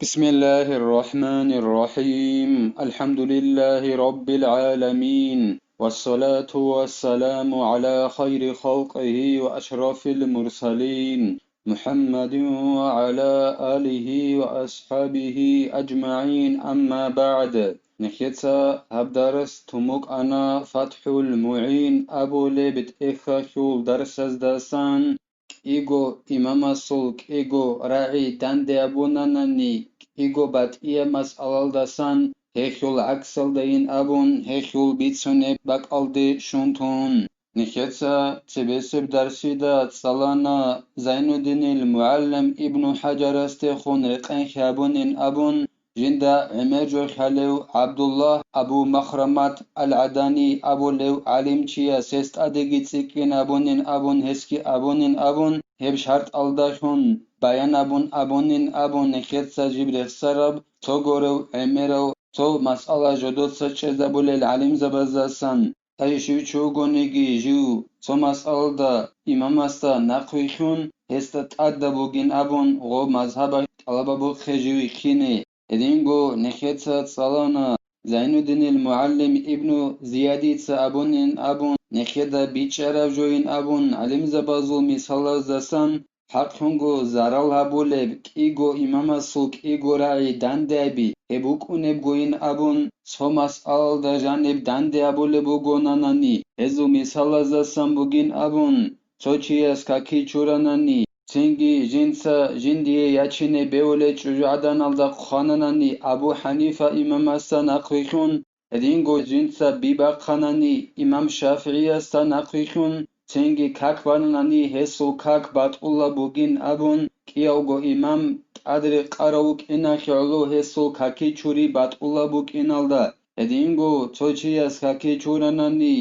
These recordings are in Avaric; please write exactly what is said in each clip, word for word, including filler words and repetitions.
بسم الله الرحمن الرحيم. الحمد لله رب العالمين. والصلاة والسلام على خير خلقه وأشرف المرسلين محمد وعلى آله وأصحابه أجمعين. أما بعد. Нехеца гьаб дарс тумукъана ФатхӀул МугӀин абулеб тӀехьалъул дарсаздасан. КӀиго имамасул кӀиго рагӀи данде абунанани, кӀиго батӀияб масъалалдасан гьелъул гӀаксалдайин абун, гьелъул бицунеб бакӀалде щун тун. Нехеца цебесеб дарсида цӀалана Зайнуддинил МугӀаллим Ибну ХӀаджарасдехун рекъенхъ гьабунин абун, жинда гӀемер жо хӀалев ГӀабдуллагь Абу Махрамат ал-ГӀадани абулев гӀалимчияс гьес тӀадеги цӀикӀкӀин абунин абун, гьесги абунин абун, гьеб шартӀалдалъун баян абун абунин абун, нехеца жиб рехсараб, цо горев гӀемерав, цо масъала жодоца чӀезабулел гӀалимзабаздасан. Ай, щив чи вугониги, жив цо масъалалда имамасда нахъвилълъун, гьесда тӀадаб бугин абун, гъоб мазгьабалъ тӀалаб гьабухъе жив вихьине. Гьединго нехеца цӀалана Зайнуддинил МугӀаллим Ибну Зиядица абунин абун, нехеда бичӀчӀараб жойин абун, гӀалимзабазул мисалаздасан, хӀакълъунго зарал гьабулеб кӀиго имамасул кӀиго рагӀи данде аби, гьеб букӀунебгойин абун, цо масъалалда жаниб данде абулеб бугонанани, гьезул мисалаздасан бугин абун, цо чияс каки чуранани, цинги жинца жиндие ячине бевулел чӀужугӀаданалда хъвананани Абу ХӀанифа имамасда нахъвилълъун, гьединго жинца би бахъанани имам ШафигӀиясда нахъвилълъун, цинги как бананани гьесул как батӀулаб бугин абун, кӀиявго имам тӀадрекъарав вукӀиналъе гӀоло гьесул каки чури батӀулаб букӀиналда, гьединго цо чияс каки чуранани,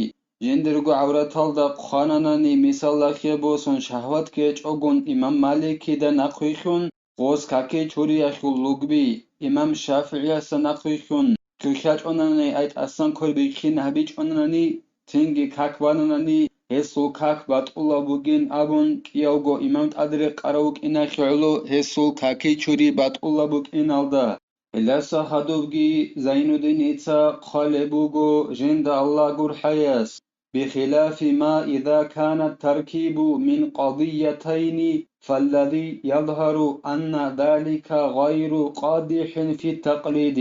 жиндирго гӀавраталда хъвананани, мисалалъе босун, шагьват гьечӀогун имам Маликида нахъвилълъун, гъос каки чуриялъул лугби, имам ШафигӀиясда нахъвилълъун, кьучӀанани, ай тӀасан квер бихьин гьабичӀонани, цинги как бананани, гьесул как батӀулаб бугин абун, кӀиявго имам тӀадрекъарав вукӀиналъе гӀоло гьесул каки чури батӀулаб букӀиналда. Гьелдаса хадубги Зайнуддиница хъвалеб буго жинда Аллагь гурхӀаяс: بخلاف ما إذا كان التركيب من قضيتين، فالذي يظهر أن ذلك غير قادح في التقليد.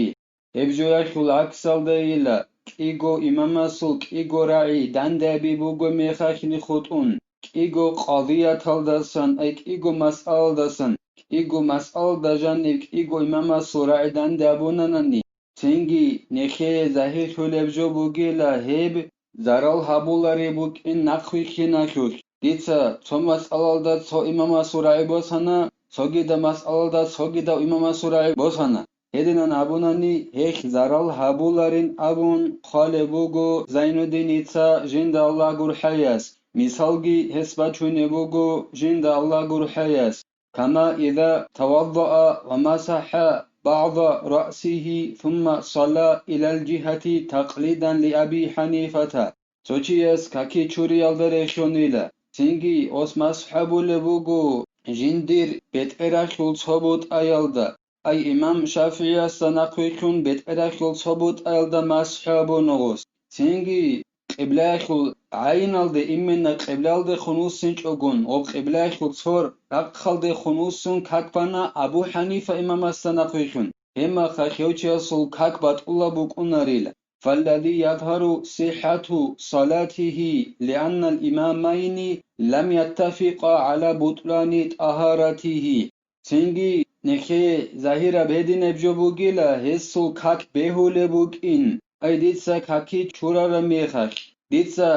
Гьеб жоялъул гӀаксалдайила, кӀиго имамасул кӀиго рагӀи данде аби буго мехалъни хутӀун, кӀиго къадияталдасан, ай кӀиго масъалалдасан, кӀиго масъалалда жаниб кӀиго имамасул рагӀи данде абунанани, цинги нехее загьирлъулеб жо бугила гьеб зарал гьабулареб букӀин нахъвилълъиналъулъ. Дица цо масъалалда цо имамасул рагӀи босана, цогидаб масъалалда цогидав имамасул рагӀи босана. Гьединан абунани, гьелъ зарал гьабуларин абун хъвалеб буго Зайнуддиница жинда Аллагь гурхӀаяс. Мисалги гьес бачунеб буго жинда Аллагь гурхӀаяс: كما إذا توضأ ومسح بعض رأسه ثم صلى إلى الجهة تقليدا لأبي حنيفة. Цо чияс каки чуриялда релълъунила, цинги гъос масхӀ гьабулеб буго жиндир бетӀералъул цо бутӀаялда, ай имам ШафигӀиясда нахъвилълъун бетӀералъул цо бутӀаялда масхӀ гьабуна гъос. Цинги къиблаялъул гӀайиналде, именно къиблаялдехун вуссинчӀогун, гъоб къиблаялъул цо рахъалдехун вуссун как бана Абу ХӀанифа имамасда нахъвилълъун, гьебмехалъ гьев чиясул как батӀулаб букӀунарила. فالذي يظهر صحة صلاته لأن الإمامين لم يتفقا على بطلان طهارته. Цинги нехее загьираб гьединаб жо бугила, гьесул как бегьулеб букӀин, ай дица каки чурараб мехалъ. Дица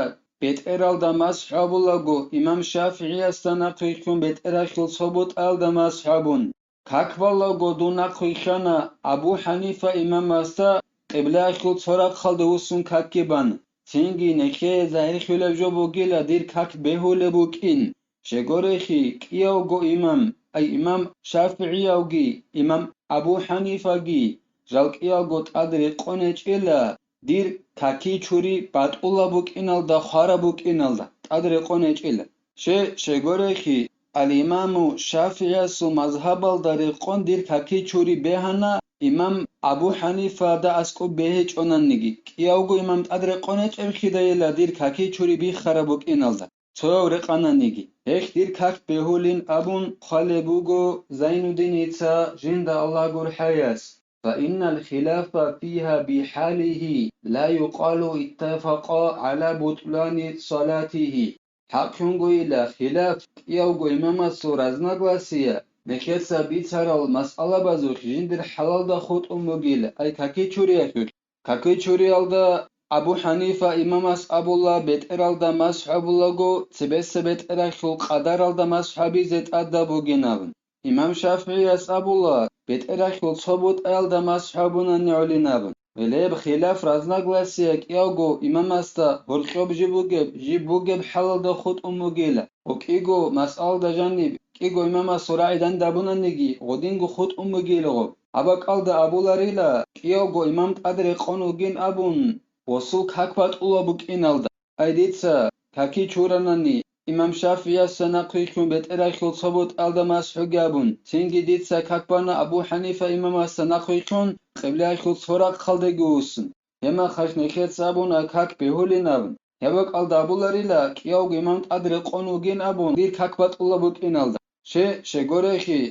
бетӀералда масхӀ гьабулаго, имам ШафигӀиясда нахъвилълъун бетӀералъул цо бутӀаялда масхӀ гьабун, как балаго дун нахъвилълъана Абу ХӀанифа имамасда къиблаялъул цо рахъалде вуссун какги бан, цинги нехее загьирлъулеб жо бугила дир как бегьулеб букӀин, щегорехи кӀиявго имам, ай имам ШафигӀиявги, имам Абу ХӀанифаги, жал кӀиялго тӀад рекъон гьечӀела, дир каки чури батӀулаб букӀиналда, хвараб букӀиналда тӀад рекъон гьечӀела. Ще, щегорехи, Ал-Имаму ШафигӀиясул мазгьабалда рекъон дир каки чури бегьана, имам Абу ХӀанифада аскӀоб бегьичӀонаниги, кӀиявго имам тӀад рекъон гьечӀеб хидайила дир каки чури биххараб букӀиналда. Цояв рекъананиги, гьелъ дир как бегьулин абун хъвалеб буго Зайнуддиница, жинда Аллагь гурхӀаяс: «Фаиннал хилафа фиха бихӀалихи ла юкъалу иттафакъа гӀала бутлани салатихи». ХӀакълъунгойила хилаф кӀиявго имамасул разногласия, нехеца бицарал масъалабазухъ жиндир хӀалалда хутӀун бугила, ай каки чуриялъулъ. Каки чуриялда Абу ХӀанифа имамас абула, бетӀералда масхӀ гьабулаго, цебесеб бетӀерахъул къадаралда масхӀ гьабизе тӀадаб бугин абун. Имам ШафигӀияс абула, бетӀерахъул цо бутӀаялда масхӀ гьабунани гӀолин абун. Гьелеб хилаф разногласия кӀиявго имамасда гьоркьоб жиб бугеб, жиб бугеб хӀалалда хутӀун бугила, ва кӀиго масъалда жаниб кӀиго имамасул рагӀи дандабунаниги, гъодинго хутӀун бугилгъо. Гьаб бакӀалда абуларила, кӀиявго имам тӀад рекъон вугин абун, гъосул как батӀула букӀиналда. Ай дица каки чуранани, имам ШафигӀиясда нахъвилълъун бетӀерахъул цо бутӀалда масхӀуги абун, цинги дица как бана Абу ХӀанифа имамасда нахъвилълъун, къиблаялъул цо рахъалдаги вуссун. Гьебмехалъ нехеца абуна как бегьулин абун. Гьеб бакӀалда абуларила, кӀиявго имам тӀад рекъон вугин абун, дир как батӀула букӀиналда. Ще, щегорехи,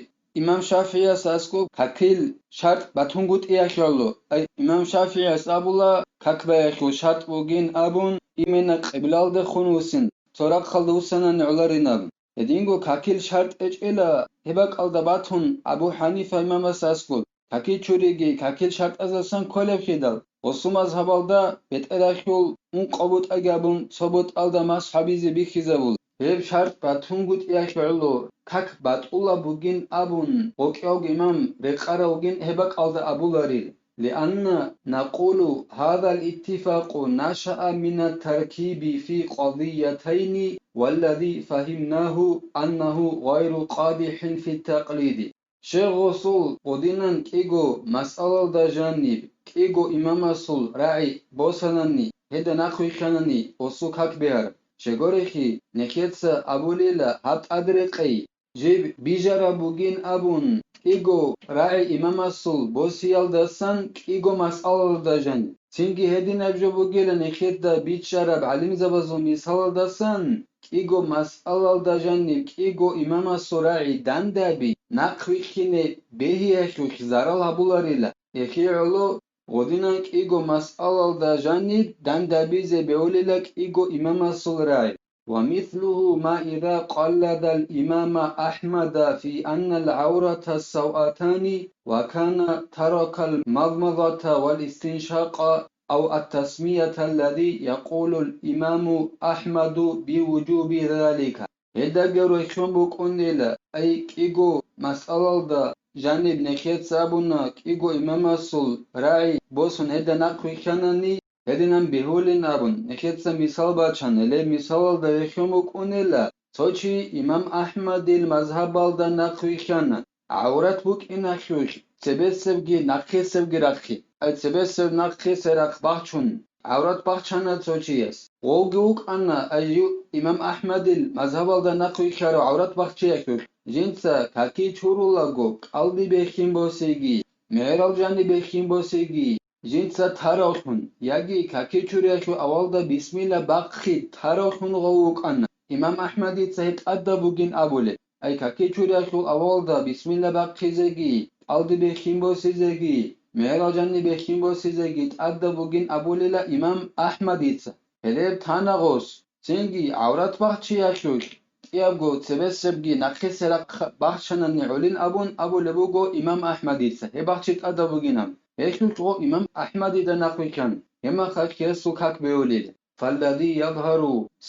имам ШафигӀияс аскӀоб какил шартӀ батунгутӀиялъе гӀоло. Ай, имам ШафигӀияс абула, как баялъул шартӀ бугин абун, имена къиблалдехун вуссин, цо рахъалда вуссанани гӀоларин абун. Гьединго какил шартӀ гьечӀела, гьеб бакӀалда батун Абу ХӀанифа имамас аскӀоб. Каки чуриги какил шартӀазасан кколеб хидал, гъосул мазгьабалда бетӀерахъул ункъо бутӀаги абун цо бутӀалда масхӀ гьабизе бихьизабула. Гьеб шартӀ батунгутӀиялъе гӀоло как батӀулаб бугин абун, гъокӀиявго имам рекъарав вугин гьеб бакӀалда абуларил. Лианна накъулу гьадал иттифакъу нашаа мина таркиби фи къадиятайни валлади фагьимнагьу аннагьу гъайру къадихӀин фи такълиди. Щегъосул гъодинан кӀиго масъалалда жаниб, кӀиго имамасул рагӀи босанани, гьеда нахъвихьанани осул как бегьар. Щегорехи, нехеца абулила гьаб тӀад рекъей, жиб бижараб бугин абун, кӀиго рагӀи имамасул босиялдасан кӀиго масъалалда жаниб. Цинги гьединаб жо бугила нехеда биччараб гӀалимзабазул мисалалдасан, кӀиго масъалалда жаниб кӀиго имамасул рагӀи дандаби, нахъвихьине бегьиялъулъ зарал гьабуларила. Эхе гӀоло, гъодинан кӀиго масъалалда жаниб дандабизе бегьулила кӀиго имамасул рагӀи. Ва мислугьу ма иза къалладал имама АхӀмада фи аннал гӀаврата савъатани ва кана таракал мазмазата вал истиншакъа ав ат-тасмияталлади якъулул имаму АхӀмаду би вужуби залика. Гьелдаги рехсон букӀунила, ай кӀиго масъалалда жаниб нехеца абуна, кӀиго имамасул рагӀи босун гьеда нахъвихьанани, гьединан бегьулин абун, нехеца мисал бачана, гьеле мисалалда рехсон букӀунила, цо чи имам АхӀмадил мазгьабалда нахъвихьана. ГӀаврат букӀиналъулъ цебесебги нахъесебги рахъи. Ай цебесеб нахъесеб рахъ бахчун, гӀаврат бахчана цо чияс. Гъовги вукӀана, ай жив имам АхӀмадил мазгьабалда нахъвихьарав гӀаврат бахчиялъулъ, жинца каки чурулаго, кӀалди бехин босиги, мегӀерал жани бехин босиги, жинца таравлъун, яги каки чуриялъул авалда бисмилла бахъи таравлъун гъов вукӀана. Имам АхӀмадица гьеб тӀадаб бугин абулеб. Ай каки чуриялъул авалда бисмилла бахъизеги, кӀалди бехин босизеги, мегӀерал жани бехин босизеги тӀадаб бугин абулила имам АхӀмадица. Гьелеб тана гъос, цинги гӀаврат бахчиялъулъ, кӀиябго цебесебги нахъесеб рахъ бахчанани гӀолин абун абулеб буго имам АхӀмадица, гьеб бахчи тӀадаб бугин абун. Гьелъулъго имам АхӀмадида нахъвилълъан, гьебмехалъ гьесул как бегьулел. فالذي يظهر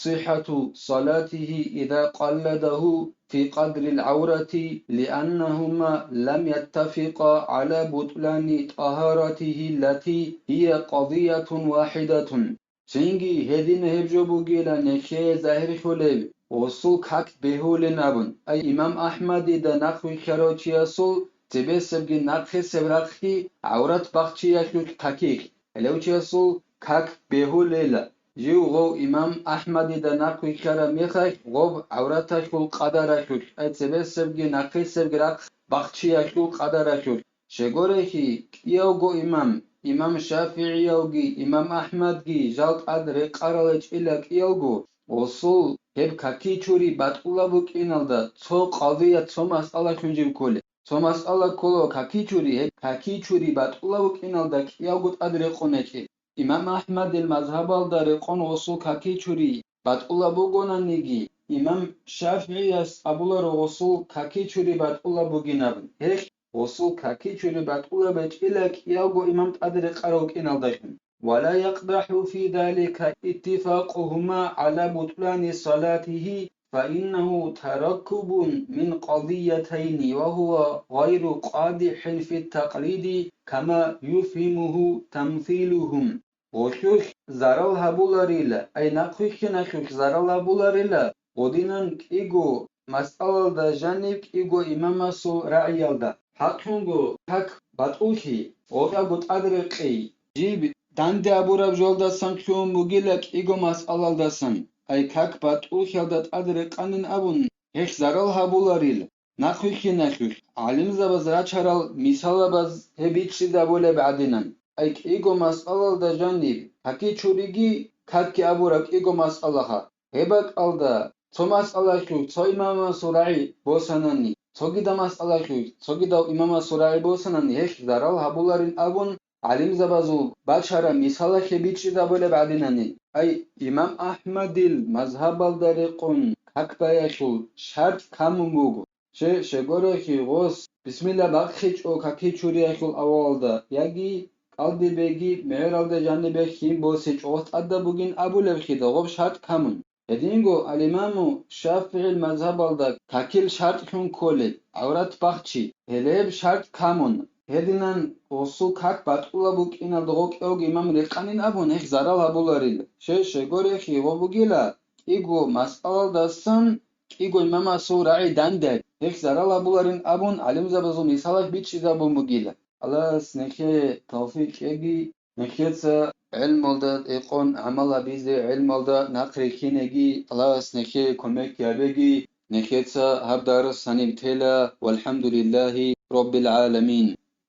صحة صلاته إذا قلده في قدر العورة، لأنهما لم يتفقا على بطلان طهارته التي هي قضية واحدة. Цинги гьедин гьеб жо бугила нехее загьирлъулеб, гъосул как бегьулин абун, ай имам АхӀмадида нахъвилълъарав чиясул цебесебги нахъесеб рахъги гӀаврат бахчиялъулъ какилъ, гьелев чиясул как бегьулела. Жив гъов имам Ахмадида нахъ вихьараб мехалъ гъоб гӀавраталъул къадаралъулъ, ай цебесебги нахъисебги рахъ бахчиялъул къадаралъулъ, щегорехи, кӀиявго имам, имам ШафигӀиявги, имам Ахмадги жал тӀад рекъарал гьечӀила кӀиялго, гъосул гьеб какичури батӀулаб букӀиналда цо къавият цо масъалалъун жив кколеб. Цо масъала ккола какичури, гьеб какичури батӀулаб букӀиналда кӀиявго тӀад рекъон гьечӀеб. Имам Ахмадил мазгьабалда рекъон гъосул какичури батӀулаб бугонаниги, имам ШафигӀияс абуларо гъосул какичури батӀулаб бугинаб. Гьелъ гъосул какичури батӀулаб гьечӀила кӀиявго имам тӀад рекъарав вукӀиналдалъун. ولا يقدح في ذلك اتفاقهما على بطلان صلاته، فإنه تركب من قضيتين، وهو غير قادح في التقليد كما يفهمه تمثيلهم. Гъолъулъ зарал гьабуларила, ай нахъвихьиналъулъ зарал гьабуларила, гъодинан кӀиго масъалалда жаниб кӀиго имамасул рагӀиялда. ХӀакълъунго как батӀулъи, гъоркьаго тӀад рекъей, жиб данде абураб жолдасан лъугьун бугила кӀиго масъалалдасан, ай как батӀулъиялда тӀад рекъанин абун, гьелъ зарал гьабуларил. Нахъвихьиналъулъ гӀалимзабаз рачарал мисалабаз гьеб бичӀчӀизабулеб гӀадинан, ай кӀиго масъалалда жаниб какичуриги какги абураб кӀиго масъалаха. Гьеб бакӀалда цо масъалалъулъ цо имамасул рагӀи босанани, цогидаб масъалалъулъ цогидав имамасул рагӀи босанани, гьелъ зарал гьабуларин абун гӀалимзабазул бачараб мисалалъе бичӀчӀизабулеб гӀадинани, ай имам Ахмадил мазгьабалда рекъон как баялъул шартӀ камун буго. Че, щегорехи гъос бисмилла бахъичӀо какичуриялъул авалалда, яги кӀалдибеги мегӀералда жанибе хин босичӀо гъос тӀадаб бугин абулебхида гъоб шартӀ камун. Гьединго алимаму ШафигӀил мазгьабалда какил шартӀлъун кколеб, гӀаврат бахчи, гьелеб шартӀ камун. Гьединан гъосул как батӀулаб букӀиналда гъокӀевги имам рекъанин абун гьех зарал гьабуларил. Че, щегорехи гъо бугила, кӀиго масъалалдасан кӀиго имамасул рагӀи данде, гьех зарал гьабуларин абун гӀалимзабазул мисалалъ бичӀчӀизабун бугила. Аллагьас нехее тавфикъ кьеги, нехеца гӀелмалда рекъон гӀамал гьабизе, гӀелмалда нахърихьинеги, Аллагьас нехее кумек гьабеги, нехеца гьаб дарс гьаниб тела, валхӀамдулиллагьи раббил гӀаламин.